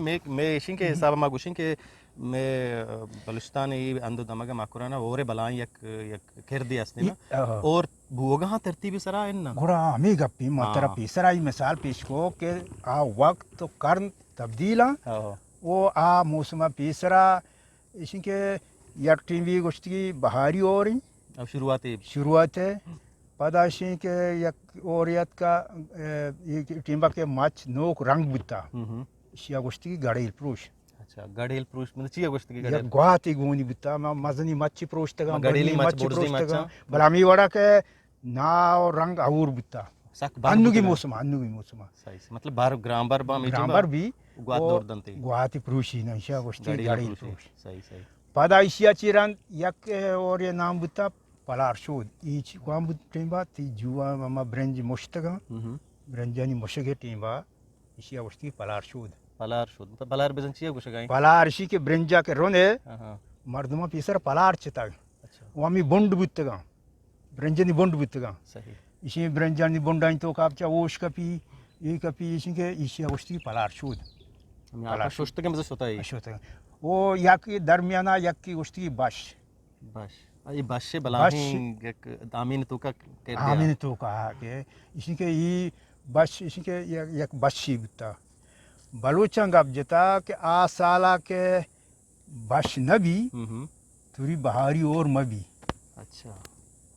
ایک مئے ایشیں کہ حساب ما گوشیں کہ مئے، آ، بلوچستان ءِ اے ہند ءُ دمگ ءَ مکران ءَ ہور ءِ بلاہیں یک، یک کردے است نا۔ آہا۔ ہور بوگا ہاں ترتیب ءِ سرا اناں۔ گڑا ہمے گپی ما ترا ہاں۔ پیسرا ای مثال پیش کو کہ آ وقت ءُ کرن تبدیل آں۔ آہا۔ او آ موسم ءَ پیسرا ایشیں کہ یک ٹیمبی گوشتگی بہاری ہوریں۔ اب شروعات ءَ۔ شروعات ءَ۔ پدا ایشیں کہ یک ہورے اتکا، اے، اے ٹیمبا کہ مچ نوک رنگ بوتا۔ ہم ہم۔ ایشی ءَ گوشتگی گڑیل پروش۔ اچھا، گڑیل پروش، مطلب چی ءَ گوشتگی گڑیل؟ یک گواتے گونی بوتا، ما مزنی مچی پروشتگاں، ما گڑیلی بڑی مچ مچی بروشتگاں، مچاں۔ بلے ہمے وڑا کہ ناہ ءُ رنگ ہور بوتا۔ سک بر انوگی بوتگاں۔ موسم، انوگی موسم۔ صحیح، صحیح۔ مطلب بر گرانبر با میٹنگ گرانبر با بی، گوات او دور دنتے۔ گواتے پروشی نا، ایشی ءَ گوشتگی گڑیل گڑیل پروشی۔ پروش۔ صحیح، صحیح۔ پدا ایشی ءَ چی رند یک، اے، ہورے نام بوتا پلار شود۔ ای چی کوام بوت ٹیمبا، تی جوا ما برنج مشتگاں۔ ہم ہم۔ برنجانی مشگ ءِ ٹیمبا ایشی ءَ گوشتگی پلار شود۔ پلار شود۔ مطلب پلار بزن چی ءَ گوشگا ایں؟ پلار ایشی کہ برنجا کہ رنے، ہاں ہاں۔ مردماں پیسر پلار چتگ۔ اچھا۔ او ہمے بنڈ بوتگاں۔ برنجانی بنڈ بوتگاں۔ صحیح۔ ایشی برنجانی بنڈانی توکا چہ اوش کپی، ای کپی، ایشی کہ ایشی ءَ گوشتگی پلار شود۔ ہمے آپا پلار شود۔ ششتگیں بزن شتائی۔ شتگ۔ او یک درمیانا یکی گوشتگی بش۔ بش۔ اے بش بلاہیں بش۔ یک آمین توکا کردے آ۔ آمین توکا کہ ایشی کہ ای بش، ایشی کہ یک، یک بشی بوتا۔ بلوچاں گپ جتا کہ آ سالا کہ بش نہ بی، ہم ہم۔ توری بہاری ہور مہ بی۔ اچھا۔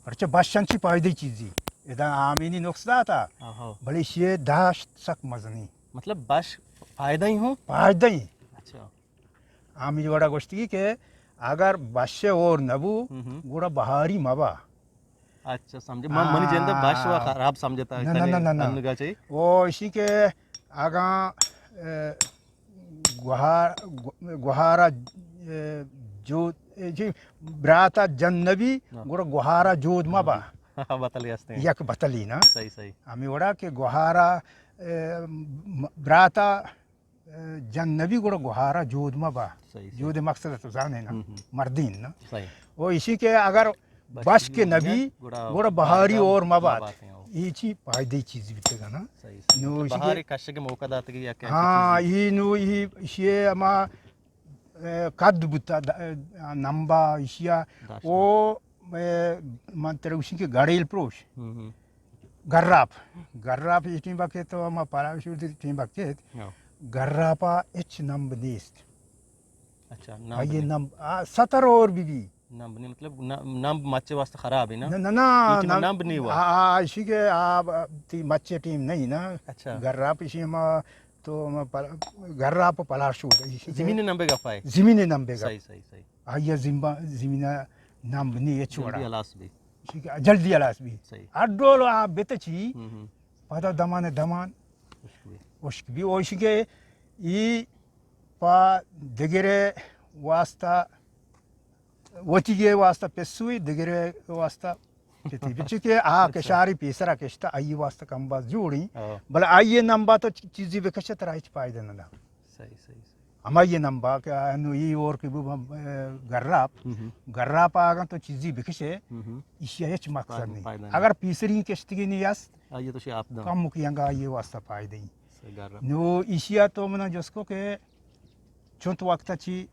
پرچہ بش انچی پائدہ چیزی۔ ادا آمینی نقص داتا، آہو۔ بلے ایشی داشت سک مزنی۔ مطلب بش پائدہ ہی ہوں؟ پائدہ ہی۔ اچھا۔ آمینی وڑا گوشتگی کہ اگر بش ہور نبو، ہم ہم۔ گڑا بہاری مبا۔ اچھا، سمجھے۔ من، منی جند بش و آ۔ خراب سمجھتا ہے، نہ، نہ، تنے نہ، نہ، نہ۔ انگا چاہیے۔ او ایشی کہ اگاں، اے، گوہار، گو-، گوہارا، اے، جو، اے، جی، براتا جن نبی، ہاں۔ گڑا گوہارا جود مبا۔ بتلی ہستے ہیں۔ یک بتلی نا۔ صحیح، صحیح۔ ہمیں وڑا کہ گوہارا، اے، م-، براتا جن نبی گڑا گوہارا جود مبا۔ صحیح، صحیح۔ جود مقصد تو زانے نا، ہم، ہم۔ مردین نا۔ صحیح۔ او ایشی کہ اگر بش بش کے نبی، گڑا گڑا بہاری بہاری اور مبات۔ مبات ہیں، او۔ یہ چی پائدہ چیز بیتگا نا۔ صحیح، صحیح۔ نو مطلب ایشی بہاری کہ کشگ موقع داتگی یا کہ ہاں، چیزی؟ یہ نو یہ ایشی ہما، اے، قد بوتا، د-، اے، نمبا ایشیا۔ داشت۔ او اے، من ترا گوشیں کہ گڑیل پروش۔ ہم ہم۔ گراپ۔ گراپ یہ ٹیم بکے تو ہما پرا شو ٹیم بکے۔ ہاں۔ گراپا ہچ نمب نیست۔ اچھا، نمب آئیے نہیں۔ نمب، آ، ستر اور بی بی۔ نمب نہیں، مطلب ن-، نمب مچے واسطے خراب ہے نا؟ نہ، نہ، نہ، یہ ٹیم نمب، نمب نہیں ہوا۔ آ، آ، ایشی کہ آ، تی مچے ٹیم نہیں نا۔ اچھا۔ گراپ ایشی ہما تو ہما پر-، گراپ پلار شو۔ زمین نمبے گپا ہے۔ زمین نمبے گپ۔ صحیح، صحیح، صحیح۔ آئی ء زمبا-، زمین ء نمب نی ہچ وڑا۔ جلدی ہلاس بی۔ ٹھیک ہے، جلدی ہلاس بی۔ صحیح۔ ہر ڈول آ بتچی، ہم ہم۔ پدا دمان دمان ہشک بی۔ ہشک بی۔ او ایشی کہ ای پا دگرے واسطہ، وتیگے واسطہ پسوی، دگرے واسطہ پتی۔ پچی کہ آ اچھا۔ کشاری پیسرا کشتا، آئی واسطہ کم باز جوڑی۔ ہاں۔ بلے آئی نمبا تو چ-، چیزی بکشے ترا ہچ فائدہ نہ دا۔ صحیح، صحیح، صحیح۔ ہمائی نمبا کہ انو ای اور کہ بو، اے، گراپ، ہم ہم۔ گراپ آگا تو چیزی بکشے، ہم ہم۔ ایشی ہچ مقصد فائدہ، نہیں۔ فائدہ نہیں۔ اگر پیسری کشتگی نہیں است، آئی تو شی آپ دا۔ کم کی انگا یہ واسطہ فائدہ ہی۔ صحیح گراپ۔ نو ایشی تو منا جس کو کہ چنت وقت چی،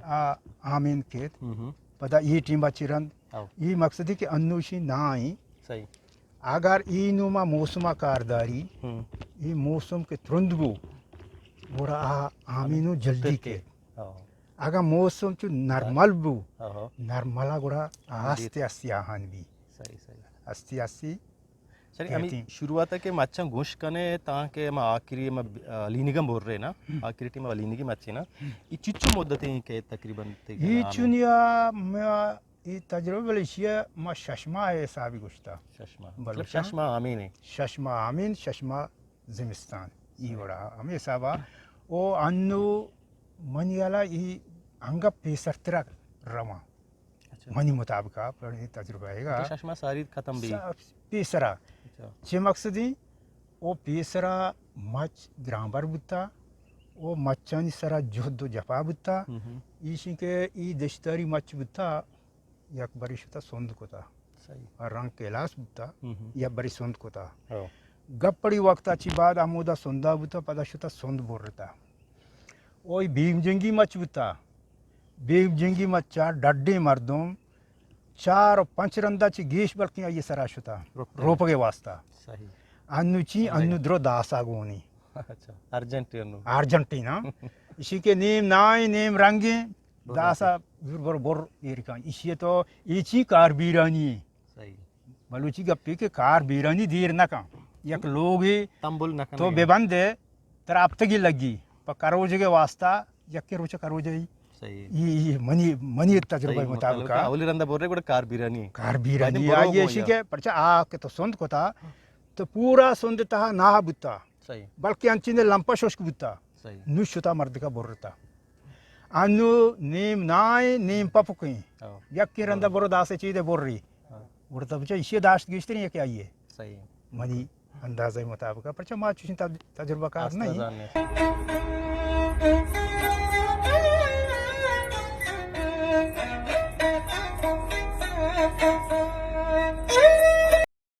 آ، آمین کیت، ہم ہم۔ پدا یہ ٹیم چی رند، او۔ یہ مقصد ہے کہ انوشی نہ آئیں۔ صحیح۔ اگر ای نوں ما موسم ء کار داری، ہم۔ ای موسم کہ ترند بو، گڑا آ آمینو جلدی ترکے۔ کے۔ ہاں۔ اگاں موسم چو نرمل بو، ہاں۔ نرمل ء گڑا آستے آستے آہان بی۔ صحیح، صحیح۔ آستے آستے سر، ہمیں کہتیں۔ شروعات ہے کہ مچھاں گوش کنے تاکہ ہم آخری ہم، آ، لینگم بور رہے نا، ہم۔ آخری ٹیم لینگی مچھے نا۔ ہم۔ یہ چچو مدت ہیں کہ تقریباً تے یہ گھر آنے؟ چنیا ما اے تجربہ بلے ایشی ء ما شش ماہ ء حسابی گوشتا۔ شش ماہ۔ مطلب بلوچاں شش ماہ آمین ہے۔ شش ماہ آمین، شش ماہ زمستان۔ ای وڑا ہمے حسابا۔ او انو منی حالا ای انگا پیسرترا رواں۔ اچھا۔ منی مطابقا، پر ای تجربہ ہے گا۔ تو شش ماہ ساری ختم بھی؟ سا-، پیسرا۔ اچھا۔ چے مقصدی؟ او پیسرا مچ گرانبر بوتا، او مچانی سرا جہد و جفا بوتا۔ ہم ہم۔ ایشی کہ ای دشتاری مچ بوتا، یک بری شتا سند کتا۔ صحیح۔ آ رنگ کلاس بوتا، ہم ہم۔ یک بری سند کتا۔ ہو۔ گپڑی وقتا چی بعد ہمودا سندا بوتا، پدا شتا سند برتا۔ اوئی بیم جنگی مچ بوتا۔ بیم جنگی مچا ڈڈیں مردم چار و پنچ رندا چی گیش بلکیں آئی سرا شتا۔ روپگے۔ روپگے واسطہ۔ صحیح۔ انو چی؟ صحیح۔ انو درو داسا گونی۔ اچھا، ارجنٹی انو۔ ارجنٹی نا۔ اشی کہ نیم نائیں، نیم رنگیں، بر داسا بر بر بر ایرکان۔ اشی تو ای چی؟ کار بیرانی۔ صحیح۔ بلوچی گپی کہ کار بیرانی دیر نہ کن۔ یک لوگے تنبل نہ کن تو ببندے، ترا ہپتگی لگی، پہ کروجگے واسطہ یکے روچ کروجے۔ صحیح۔ ای، ای منی، منی تجربہ صحیح، مطابق۔ اولی رندا برے گڑا کار بیرانی۔ کار بیرانی۔ آئی ایشی کہ پرچا آ کہ تو سند کتا، تو پورا سند تہا ناہ بوتا۔ صحیح۔ بلکہ انچین لمپا ششک بوتا۔ صحیح۔ نو شتا مردکا برتا۔ انو نیم نائیں، نیم پپکیں۔ او۔ یکے رندا برو داسے چیدے بری۔ ہاں۔ گڑا تو بچا ایشی داشت گیشتریں یکے آئیے۔ صحیح۔ منی اندازہ مطابق، پرچا ما چوشیں تج-، تجربہ کار نہیں۔